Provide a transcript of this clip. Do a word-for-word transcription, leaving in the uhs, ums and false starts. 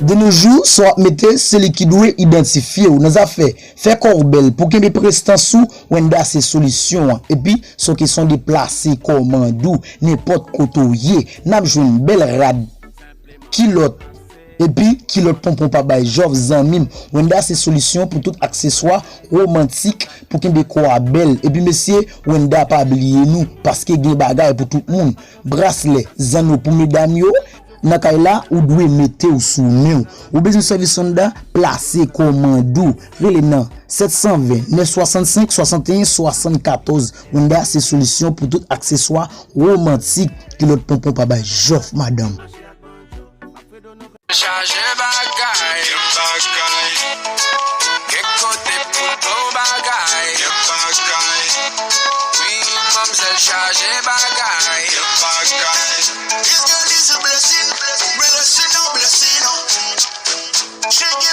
De nos jours, sa w ap mete, se li ki dwe idantifye w. Nan zafè fè kò w bèl, pou kenbe prestans ou, Wenda se solisyon an. Epi, se yon kesyon de plase kòmand ou, nenpòt kote w ye. N ap jwenn bèl rad, kilòt, epi kilòt ponpon pa bay jòf, zanmi m. Wenda se solisyon pou tout akseswa womantik pou kenbe kò a bèl. Epi mesye, Wenda pa bliye nou, paske gen bagay pou tout moun. Braslè, zanno pou medam yo, nan kay la, ou dwe mete w sou men w. Ou bezwen sèvis Wenda, plase kòmand ou. Rele nan sèt san ven, nèf swasann senk, swasanteyen swasannkatòz. Wenda se solisyon pou tout akseswa womantik. Kilòt ponpon pa bay jòf, madanm. Chaje bagay, bagay. Gen kote pou tout bagay, bagay. Wi, manmzèl chaje bagay, bagay. This girl is a blessing, blessing, oh, blessing, oh. She give